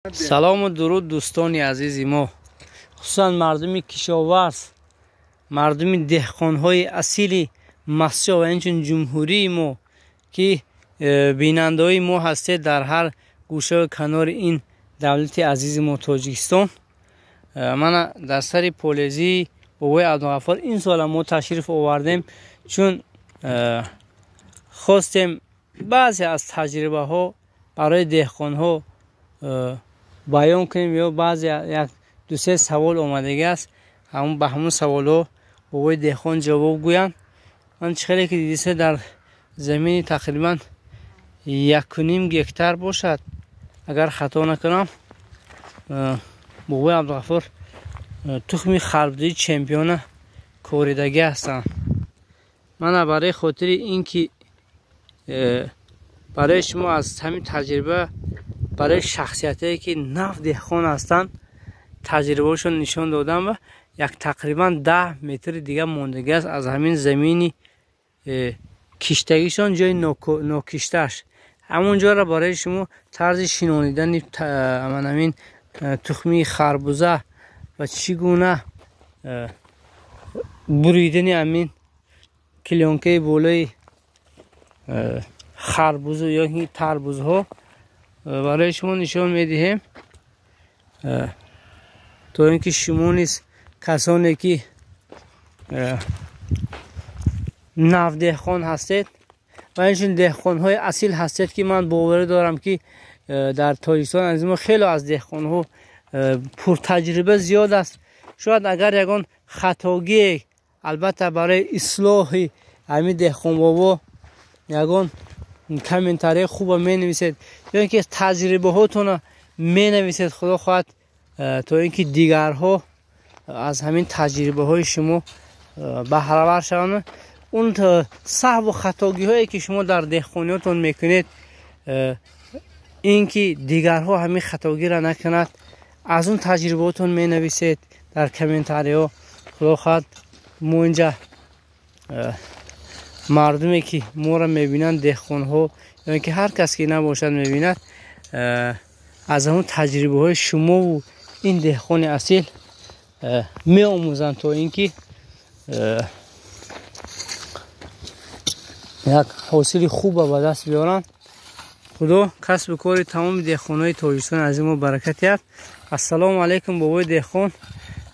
Салому дуруд, дӯстони азизи мо, хусусан мардуми кишоварз, мардуми деҳқонҳои асили Мастчоҳ ва инчунин ҷумҳурии мо, ки бинандаҳои мо ҳастед дар ҳар гӯшаву канори ин давлати азизи мо Тоҷикистон. Мана дар сари полезии бобои Абдуғаффор ин сола мо ташриф овардем, чун хостем баъзе аз таҷрибаҳо барои деҳқонҳо баён кунем ё баъзе як ду-се савол омадагӣ аст, ба ҳамун саволҳо бобои деҳқон ҷавоб гӯянд. Ман чӣ хеле ки дидисе, дар замини тақрибан 1.5 гектар бошад, агар хато накунам, бобои Абдуғаффор тухми харбузии чемпиона коридагӣ ҳастанд. Мана барои хотири ин ки барои шумо аз ҳамин таҷриба, барои шахсиятое ки нав деҳқон ҳастанд, таҷрибаҳошон нишон додам ва як тақрибан 10 метри дига мондагӣ аст аз ҳамин замини киштагишон, ҷои нокиштааш. Ҳамон ҷоро барои шумо тарзи шинонидани ҳамин тухмии харбуза ва чӣ гуна буридани ҳамин клёнкаи болои харбузу ё тарбузҳо барои шумо нишон медиҳем, то ин ки шумо низ, касоне ки навдеҳқон ҳастед ва инчунин деҳқонҳои асил ҳастед, ки ман боварӣ дорам, ки дар Тоҷикистон аз мо хеле аз деҳқонҳо пуртаҷриба зиёд аст. Шояд агар ягон хатогие, албатта, барои ислоҳи ҳамин деҳқонбобо ягон комментарияи хуба менависед ё ин ки таҷрибаҳотонро менависед, худо хоҳад, то ин ки дигарҳо аз ҳамин таҷрибаҳои шумо баҳравар шаванд. Он саҳву хатогиҳое ки шумо дар деҳқониётон мекунед, ин ки дигарҳо ҳамин хатогиро накунад, аз он таҷрибаҳотон менависед дар комментариҳо. Худо хоҳад, мо инҷа мардуме ки моро мебинанд, деҳқонҳо ё ин ки ҳар кас ки набошад мебинад, аз ҳамон таҷрибаҳои шумову ин деҳқони асил меомӯзанд, то ин ки як ҳосили хуба ба даст биёранд. Худо касбу кори тамоми деҳқонҳои Тоҷикистон аз мо баракат диҳад. Ассалому алайкум, бобои деҳқон,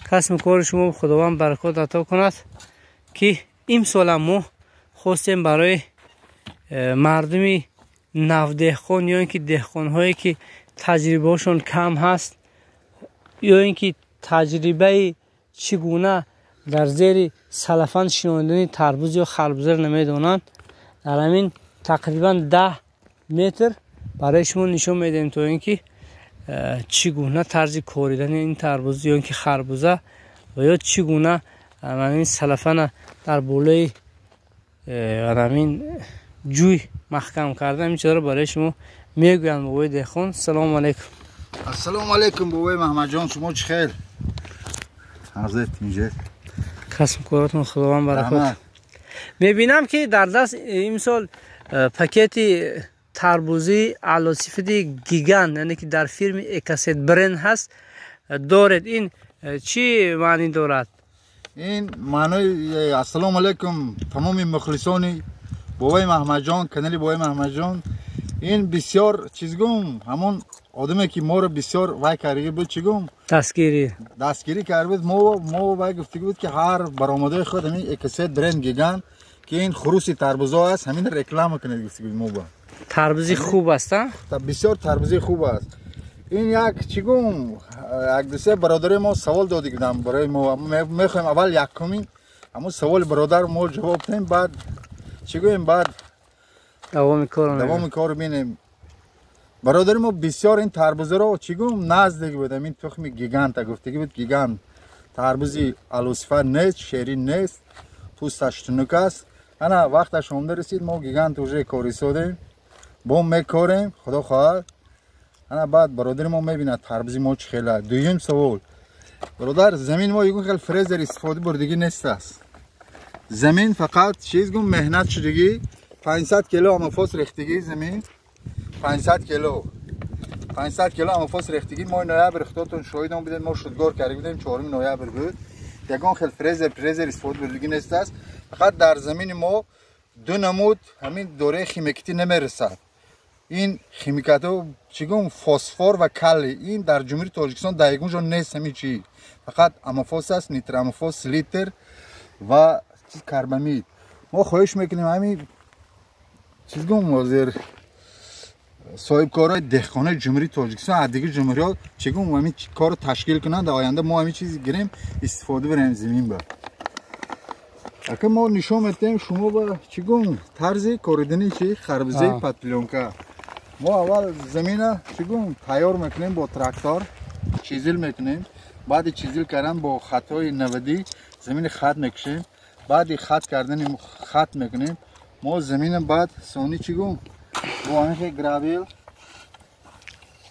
касбу кори шумо Худованд баракот ато кунад, ки имсолам мо хостем барои мардуми навдеҳқон ё ин ки деҳқонҳое ки таҷрибаҳошон кам ҳаст ё ин ки таҷрибаи чӣ гуна дар зери салафан шинонидани тарбуз ё харбузаро намедонанд, дар ҳамин тақрибан 10 метр барои шумо нишон медиҳем, то ин ки чӣ гуна тарзи коридани ин тарбуз ё ин ки харбуза ва ё чӣ гуна ҳамин салафана дар болои ҳамин ҷӯй маҳкам кардан. Ин чизҳоро барои шумо мегӯянд бобои деҳқон. Салому алайкум. Ассалому алайкум, бобои Маҳмадҷон, шумо чӣ хел? Ҳазрат инҷа. Касбу коротон Худованд баракот. Мебинам, ки дар даст имсол пакети тарбузии аълосифати Гигант, яъне ки дар фирми Экасет бренд ҳаст, доред. Ин чӣ маънӣ дорад? Ин маънои, ассалому алайкум тамоми мухлисони бобои Маҳмадҷон, канали бобои Маҳмадҷон. Ин бисёр чизгум, ҳамон одаме ки моро бисёр вай кардагӣ буд, чӣ гум, дастгирӣ дастгирӣ карда буд, мо вай гуфтагӣ буд, ки ҳар баромадои худ ҳамин Экасет бренд Гигант, ки ин хуруси тарбузо аст, ҳамин реклама кунед, гуфтагӣ мо ба. Тарбузи хуб аст, а? Бисёр тарбузи хуб аст. Ин як чӣ гум, як дусе бародари мо савол доди будам барои мо. Мехоҳем аввал якумин ҳамун саволи бародар мо ҷавоб диҳем, баъд чӣ гӯем, баъд давоми кор давоми кор бинем. Бародари мо бисёр ин тарбузаро, чӣ гум, наздик буд, ҳамин тухми Гиганта гуфтагӣ буд. Гигант тарбузи алусифат нест, шерин нест, пӯсташ тунук аст. Ана вақташ омда расид, мо Гигант уже корисодем, бо мекорем, худо хоҳад. Ана баъд бародари мо мебинад тарбузи мо чӣ хела. Дуюм савол бародар: замин мо ягон хел фрезер истифода бурдагӣ нест аст. Замин фақат чиз гум, меҳнат шудагӣ, 500 кило амофос рехтагӣ, замин 500 кило. 500 кило амофос рехтагӣ моҳи ноябр худотон шоҳидон будед, мо шудгор карда будем, 4 ноябр буд. Ягон хел фрезер истифода бурдагӣ нест аст. Фақат дар замини мо ду намуд ҳамин дораи химикатӣ намерасад. Ин химикатҳо чӣ гум фосфор ва калий, ин дар Ҷумҳурии Тоҷикистон дар ягон ҷо нест ҳамин чӣ. Фақат амофос аст, нитроамофос, литр ва карбамид. Мо хоҳиш мекунем ҳамин чиз гум ҳозир соҳибкорои деҳқонои Ҷумҳурии Тоҷикистон аз дигар ҷумҳуриҳо чӣ гум ҳамин корро ташкил кунанд, дар оянда мо ҳамин чиз гирем истифода барем замин ба. Ака мо нишон медиҳем шумо ба чӣ гум тарзи коридани чи харбузаи подплёнка. Мо аввал замина чӣ гум тайёр мекунем бо трактор, чизил мекунем. Баъди чизил кардан бо хатҳои навадӣ замини хат мекушем. Баъди хат кардани хат мекунем. Мо замина баъд сони чӣ гум бо ҳамин грабел,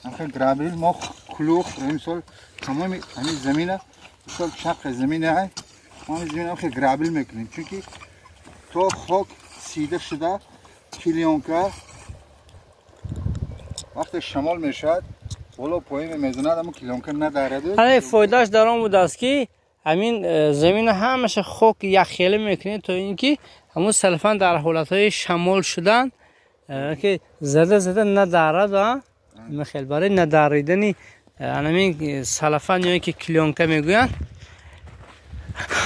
ҳамин грабел мо кулух мисол тамоми ҳамин замина, мисол чақи замина ҳай, мо ҳамин замина ҳамин грабел мекунем, чунки то хок сида шуда клеёнка вақте шамол мешавад боло поин мезанад, аммо клеёнка надарад. Ҳамин фоидааш дар он будааст ки ҳамин замина ҳамаша хок яххела мекунед, то ин ки ҳамун салфан дар ҳолатҳои шамол шудан ки зада зада надарад. Хел барои надаридани ҳамин салфан ё ки клеёнка мегӯянд,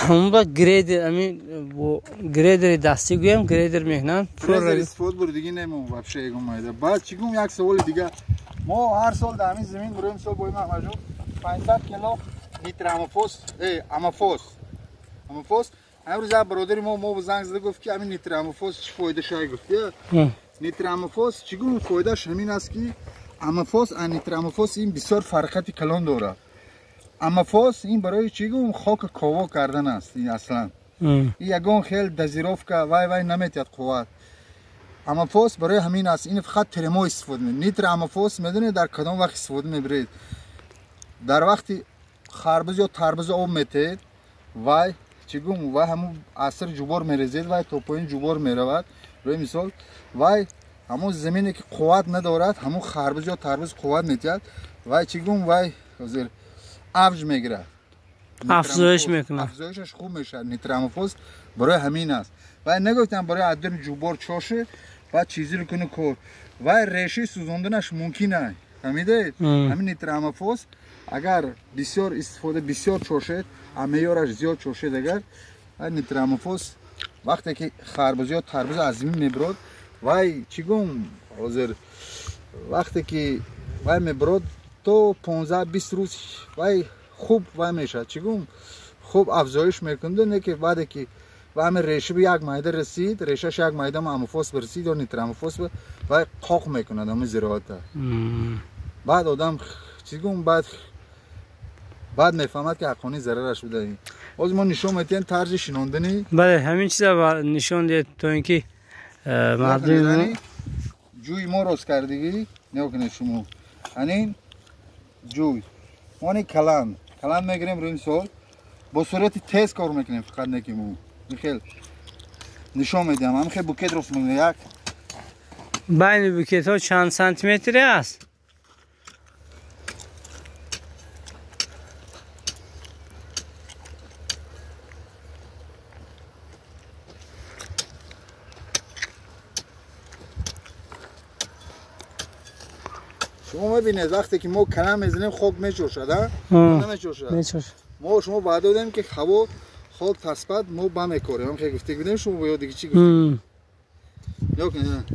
ҳамун ба грейдер, ҳамин бо грейдери дастӣ гӯям, грейдер мекунанд. Фрезер истифода бурдагӣ немон вообще ягон майда. Баъд чӣ гум як саволи дига, мо ҳар сол дар ҳамин замин буроем сол бои Маҳмадҷон 500 кило нитроамофос, амофос, амофос. Ҳамин рӯз як бародари мо занг зада гуфт ки ҳамин нитроамофос чӣ фоидаша гуфт. Нитроамофос чӣ гум фоидааш ҳамин аст ки амофос аз нитроамофос ин бисёр фарқияти калон дорад. Амофос ин барои чӣ гум хок ково кардан аст, ин аслан ин ягон хел дозировка вай наметиҳад қувват. Амофос барои ҳамин аст, ин фақат теремо истифода мебаред. Нитроамофос медонед дар кадом вақт истифода мебаред? Дар вақти харбуз ё тарбуз об метиҳед, вай чӣ гум вай ҳамун аср ҷубор мерезед, вай то поин ҷубор меравад. Барои мисол вай ҳамун замине ки қувват надорад, ҳамун харбуз ё тарбуз қувват метиҳад, вай чӣ гум вай ҳозир авҷ мегирад, афзоиш мекунад, афзоишаш хуб мешавад. Нитроамофос барои ҳамин аст. Вай нагуфтам барои аддини ҷубор чоше баъд чизил куну кор, вай реши сӯзонданаш мумкин аст. Фаҳмидед? Ҳамин нитроамофос агар бисёр истифода бисёр чошед, меъёраш зиёд чошед, агар вай нитроамофос вақте ки харбуз ё тарбуз аз замин мебирод, вай чӣ гум ҳозир вақте ки вай мебирод то 15-20 рӯз вай хуб вай мешавад, чӣ гум хуб афзоиш мекунад. Не ки баъде ки вай ҳамин реши ба як майда расид, решаш як майда амофос бирасид ё нитроамофос, вай қоқ мекунад ҳамин зироата. Баъд одам чӣ гум баъд мефаҳмад ки ҳаққонӣ зарараш буда. Ҳозир мо нишон медиҳем тарзи шинондани. Бале, ҳамин чиза нишон диҳед то ин ки мардум ҷӯи мо рост кардагӣ нигоҳ кунед шумо. Анин ҷӯй мо ни каланд каланд мегирем рӯи мисол бо суръати тез кор мекунем, фақат не ки мо хел нишон медиҳам. Ҳамин хел букет рост мекунем. Як байни букетҳо чанд сантиметре аст? Шумо мебинед вақте ки мо калам мезанем хок мечошад, намечошад? Мо шумо ваъда додем ки ҳаво хок таспад, мо ба мекорем. Ҳам хел гуфта будем шумо ё диги чӣ гуфтем? Нигоҳ кунед,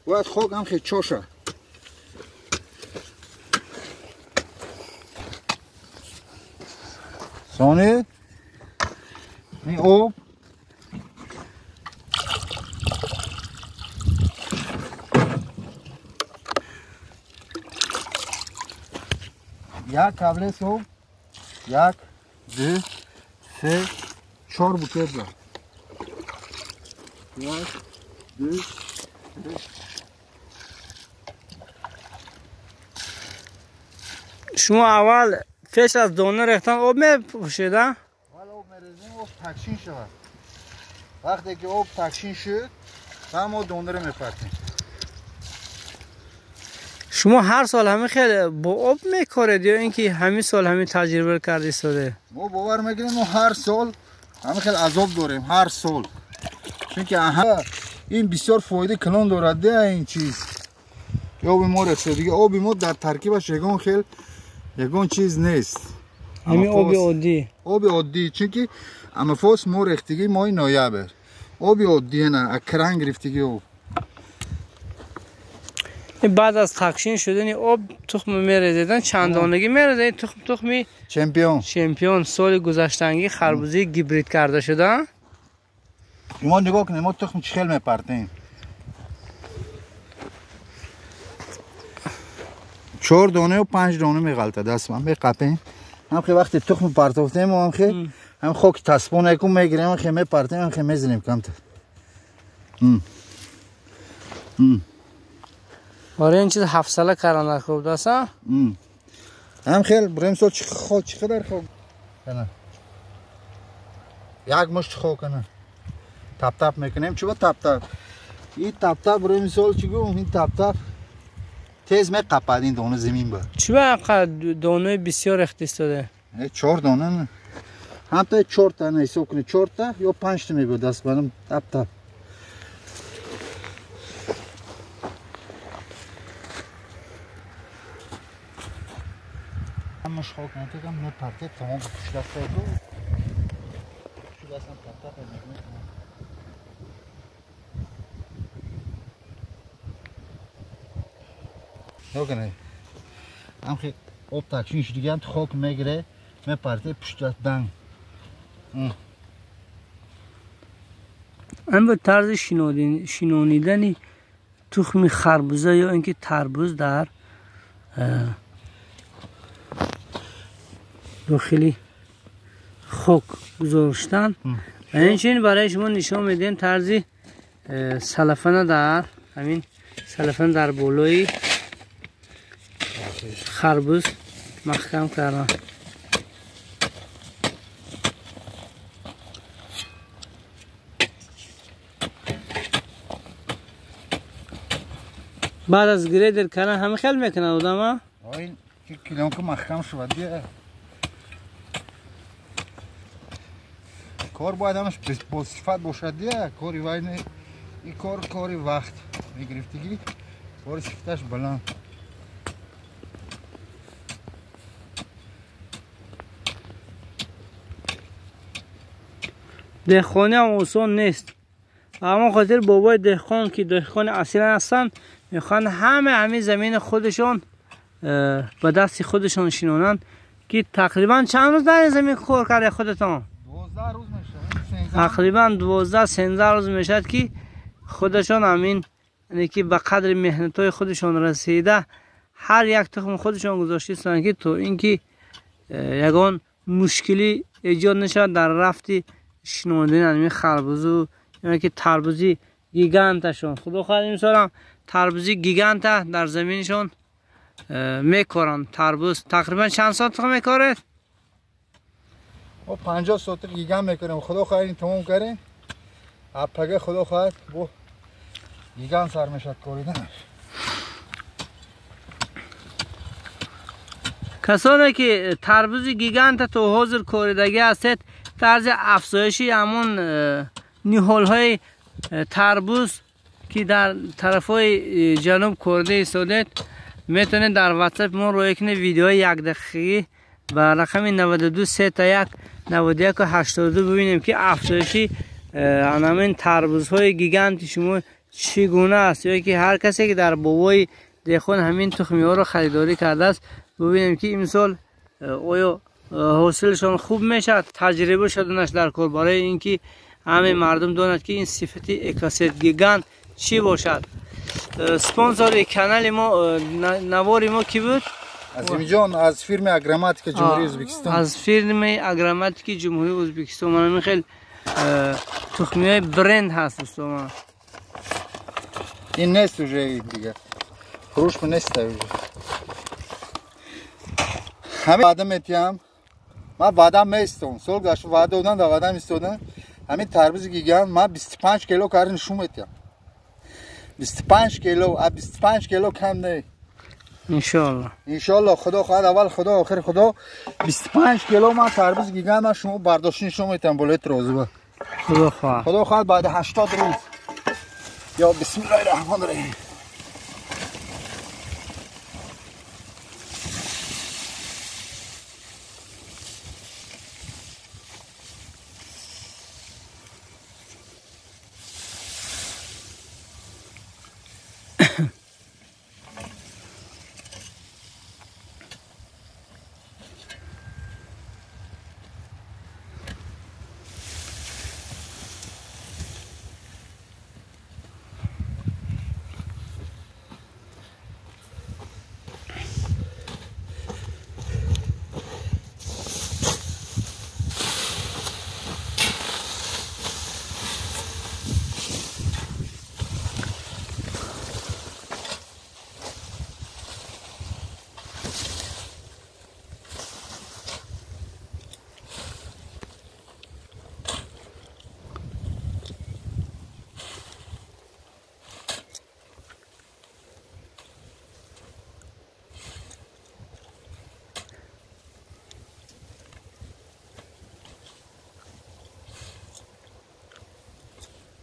бояд хок ҳам хел чоша. Сони ин об як кабле соб, 1, 2, 3, 4 букет бар. 1, 2, 3. Шумо аввал пеш аз дона рехтан об мепӯшед, а? Аввал об мерезем, об такшин шавад. Вақте ки об такшин шуд, баъд мо донаро мепартем. Шумо ҳар сол ҳамин хел бо об мекоред ё ин ки ҳамин сол ҳамин таҷриба карда истода? Мо бовар мекунем, мо ҳар сол ҳамин хел азоб дорем, ҳар сол. Чунки ин бисёр фоидаи калон дорад ин чиз. Оби мо рехта дига, оби мо дар таркибаш ягон хел ягон чиз нест. Ҳамин оби оддӣ. Оби оддӣ, чунки амофос мо рехтагӣ моҳи ноябр. Оби оддӣ на, кран гирифтагӣ об. Баъд аз тақшин шудани об тухм мерезидан, чанд донагӣ мерезад тухм, тухми чемпион. Чемпион соли гузаштагӣ харбузаи гибрид карда шуда. Мо нигоҳ кунед, мо тухм чӣ хел мепартем. 4 дона ва 5 дона меғалтад даст ман меқапем. Ҳам хе вақте тухм партофтем, ҳам хе ҳам хоки тасбона якум мегирем, ҳам хе мепартем, ҳам хе мезанем камтар. Барои ин чиз ҳафсала кардан хуб даст, а? Ҳам хел بریم сол чӣ хок чӣ қадар хок. Як мушт хок ана. Тап-тап мекунем, чӣ ба тап-тап? Ин тап-тап بریم сол чӣ гум, ин тап-тап тез меқапад ин дона замин ба. Чӣ ба инқадр донаи бисёр рехта истода? 4 дона не. Ҳамта 4 та не ҳисоб кунед, 4 та ё 5 та мебуд даст барам тап-тап. Ҳамаш хок натагам мепарте, тамом пушт даста ку. Пушт дастам тап-тап мекунем. Ногане. Ҳам хе об такшин шудиган хок мегире, мепарте пушт дан. Ин ба тарзи шинонидани тухми харбуза ё ин ки тарбуз дар дохили хок гузоштан. Инчунин барои шумо нишон медиҳем тарзи салафана дар ҳамин салафана дар болои харбуз маҳкам кардан. Баъд аз грейдер кардан ҳама хел мекунад одам, а? Ин килонка маҳкам шуд дия. Кор бояд ҳамаш бо сифат бошад дия. Кори вай не, ин кор кори вақт мегирифтагӣ, кори сифаташ баланд. Деҳқонӣ ҳам осон нест. Ба ҳамон хотир бобои деҳқон ки деҳқони асил ҳастанд, мехоҳанд ҳама ҳамин замини худашон ба дасти худашон шинонанд, ки тақрибан чанд рӯз дар ин замин кор карда худатон? 12 рӯз мешавад. Тақрибан 12-13 рӯз мешавад ки худашон ҳамин ки ба қадри меҳнатҳои худашон расида ҳар як тухм худашон гузоштаанд, ки то ин ки ягон мушкилӣ эҷод нашавад дар рафти шинондани ҳамин харбузу ё ки тарбузи гиганташон. Худо хоҳад имсол ҳам тарбузи гиганта дар заминашон мекоранд. Тарбуз тақрибан чанд сотиқ мекоред? Мо 50 сотиқ гигант мекорем. Худо хоҳад ин тамом кардем. Апага худо хоҳад бо гигант сар мешавад кориданаш. Касоне ки тарбузи гиганта то ҳозир коридагӣ ҳастед, тарзи афзоиши ҳамон ниҳолҳои тарбуз ки дар тарафҳои ҷануб корида истодед, метавонед дар ватсап мо роя кунед видеои якдақиқагӣ ба рақами 92 31 91 82, бибинем ки афзоиши ҳамин тарбузҳои гиганти шумо чӣ гуна аст, ё ки ҳар касе ки дар бобои деҳқон ҳамин тухмиҳоро харидорӣ кардааст, бибинем ки имсол оё ҳосилшон хуб мешавад. Таҷриба шуданаш дар кор барои ин ки ҳамаи мардум донад ки ин сифати экосет гигант чӣ бошад. Спонсори канали мо, навори мо кӣ буд? Азимҷон аз фирми Агроматика Ҷумҳурии Ӯзбекистон. Аз фирми Агроматики Ҷумҳурии Ӯзбекистон. Мана ин хел тухмиҳои бренд ҳаст дӯстон. Ин нест уже дигар. Фурӯш нест уже. Ҳамин ваъда метиҳам. Ман ваъда меистом. Сол гузашта ваъда додам, дар ваъдам истодам. Ҳамин тарбузи гигант ман 25 кило карда нишон метиҳам. 25 кило, а 25 кило кам не. انشالله انشالله خدا خواهد اول خدا آخر خدا 25 کیلو من تربوز گیگان من شما برداشتین شما میتونم بالای ترازو خدا خواهد خدا خواهد بعد 80 روز یا بسم الله الرحمن الرحیم.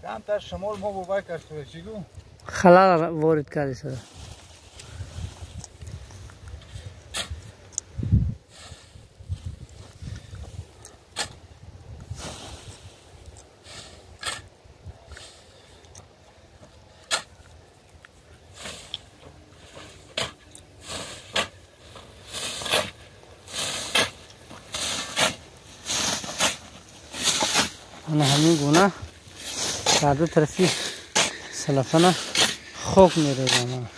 کمتر شمال ما بابای کرد چی گو؟ خلال وارد کرده شده. همین گونه در دو طرفی سلفنه خوک می‌ریزم.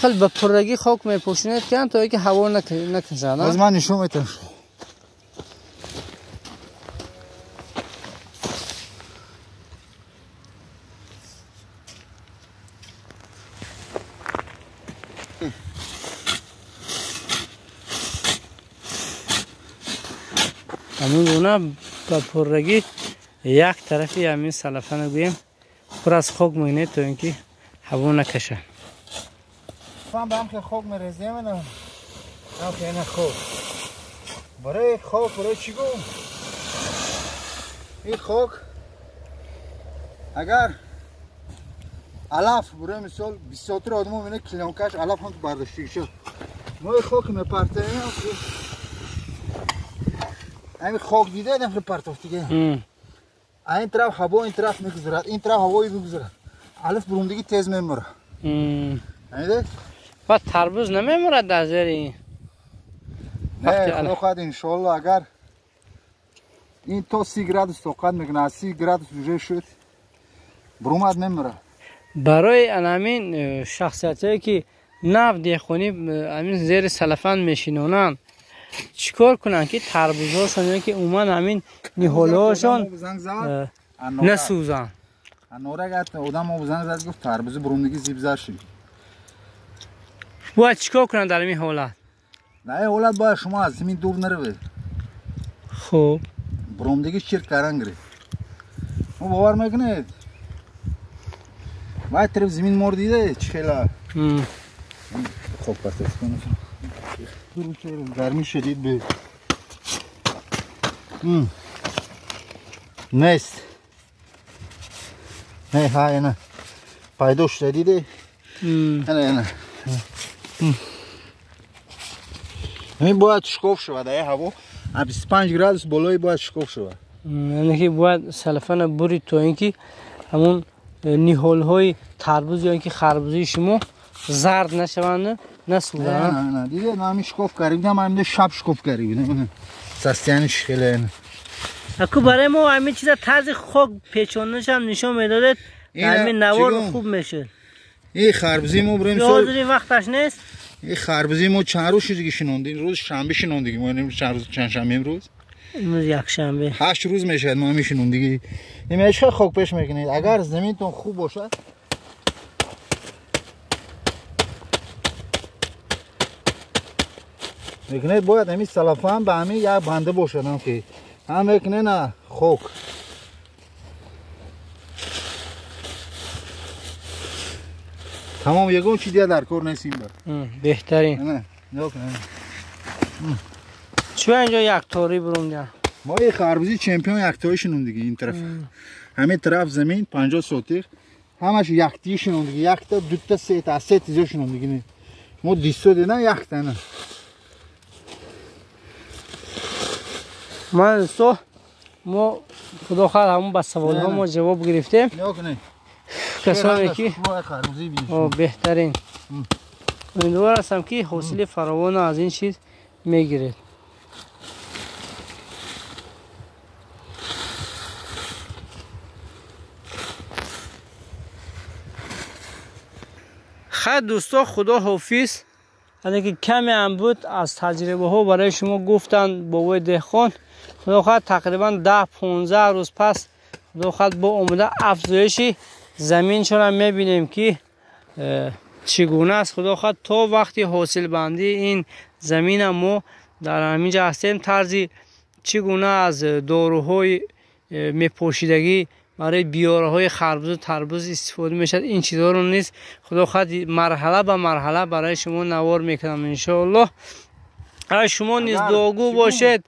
خیلی با پرگی خاک میپوشونید که تا اینکه هوا نکشه. باز من نشون میتم. همین گونه با پرگی یک طرفی همین سلفنه گوییم پر از خاک می‌کنید تا اینکه هوا نکشه. فهم به هم که خاک می‌ریزیم نه هم که اینه خاک برای خاک برای چی گم؟ این خاک اگر علف برای مثال بسیارتر آدم ها می‌بینه کلانکش علف هم برداشته شد ما این خاک میپرتیم همین خاک دیده این خیلی پرتافت دیگه این طرف هوا این طرف میگذرد این طرف هوایی میگذرد علف بروندگی تیز میموره. فهمیدی؟ و تربوز نمیمورد در زیر این؟ نه خدا خواهد انشالله اگر این تا 30 گرادوس طاقت میکنه از 30 گرادوس وجه شد برومد نمیموره. برای همین شخصیت هایی که نو دهقانی همین زیر سلفن میشینونن چیکار کنن که تربوزهاشون یا که عموما همین نهالهاشون نسوزن؟ انورک آدم ما زنگ زد گفت تربوز بروندگی زیب زد شد. باید چیکار کنن در این حالت؟ نه این حالت باید شما از زمین دور نروید. خب بروندگی شیر کردن گرفت. ما باور میکنید؟ باید طرف زمین مور دیده چه خیلی خب پس کنم. گرمی شدید به نیست. نه ها نه پیدا شده دیده نه نه این باید شکاف شود. این هوا 25 گرادوس بالای باید شکاف شود. یعنی که باید سلفن برید تا اینکه همون نهال های تربوز یا اینکه خربوزه شما زرد نشوند نسوزند. نه نه دیده نه همین شکاف کردیم همین شب شکاف کردیم سستیانش خیلی. اکو برای ما همین چیزا طرز خاک پیچوندنش هم نشون میدادید همین نوار خوب میشه. این خربزی ما بریم سال وقتش نیست. این خربزی ما چند روز دیگه شنوندیم؟ روز شنبه شنوندیم ما امروز چند روز چند شنبه امروز؟ امروز یک شنبه. 8 روز میشه ما میشینون دیگه. این میشه خاک پیش میکنید اگر زمینتون خوب باشه میکنید باید همین سلفان به همین یک بنده باشه هم که هم میکنه نه خاک. Тамом ягон чи дия дар кор нест ин ба. Беҳтарин. Не, нигоҳ кун. Чӣ инҷо якторӣ бурумдия? Мо ин харбузи чемпион яктоӣ шинондиги ин тараф. Ҳамин тараф замин 50 сотих. Ҳамаш яктии шинондиги, якта, дута, сета, аз се тизо шинондиги. Мо дисто дидан якта на. Ман дӯсто, мо худо хоҳад ҳамон ба саволҳо мо ҷавоб гирифтем. Касоне ки беҳтарин. Умедвор ҳастам ки ҳосили фаровона аз ин чиз мегиред. Хайр дӯсто, худо ҳофиз. Ане ки каме ҳам буд аз таҷрибаҳо барои шумо гуфтанд бобои деҳқон. Худо хоҳад тақрибан 10-15 рӯз пас худо хоҳад бо омода афзоиши заминшонам мебинем ки чӣ гуна аст. Худо хоҳад то вақти ҳосилбандии ин замина мо дар ҳамин ҷо ҳастем. Тарзи чӣ гуна аз доруҳои мепошидагӣ барои биёраҳои харбузу тарбуз истифода мешавад, ин чизҳоро низ худо хоҳад марҳала ба марҳала барои шумо навор мекунам иншоаллоҳ. Шумо низ дуогӯ бошед.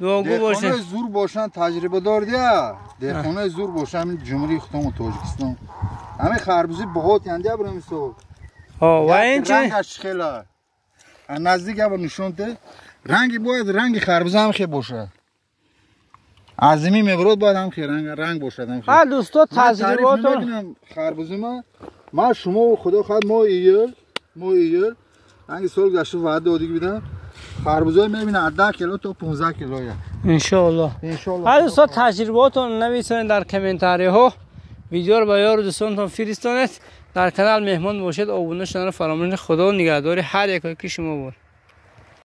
Дуогӯ бошед. Деҳқонои зур бошанд, таҷрибадор дия. Деҳқонои зур бошанд ҳамин ҷумҳурии худамон Тоҷикистон. Ҳамин харбузи боҳот яндия бирам мисол. Ва ин чи? Рангаш хела. Наздик ябо нишон те. Ранги бояд ранги харбуза ҳам хе бошад. Аз замин мебарод бояд ҳам хе ранг бошад ҳам хе. Ҳа дӯсто, таҷрибаотон харбузи ма шумо худо хоҳад моҳи июл ранги сол гузашта ваъда додагӣ будам. Харбузҳои мебинам аз 10 кило то 15 килоя. Иншоаллоҳ. Ҳа дӯсто, таҷрибаотон нависонед дар комментариҳо. Видеоро ба ёру дӯстонтон фиристонед. Дар канал меҳмон бошед, обуна шуданро фаромӯш накунед. Худо нигаҳдори ҳар якое ки шумо бод.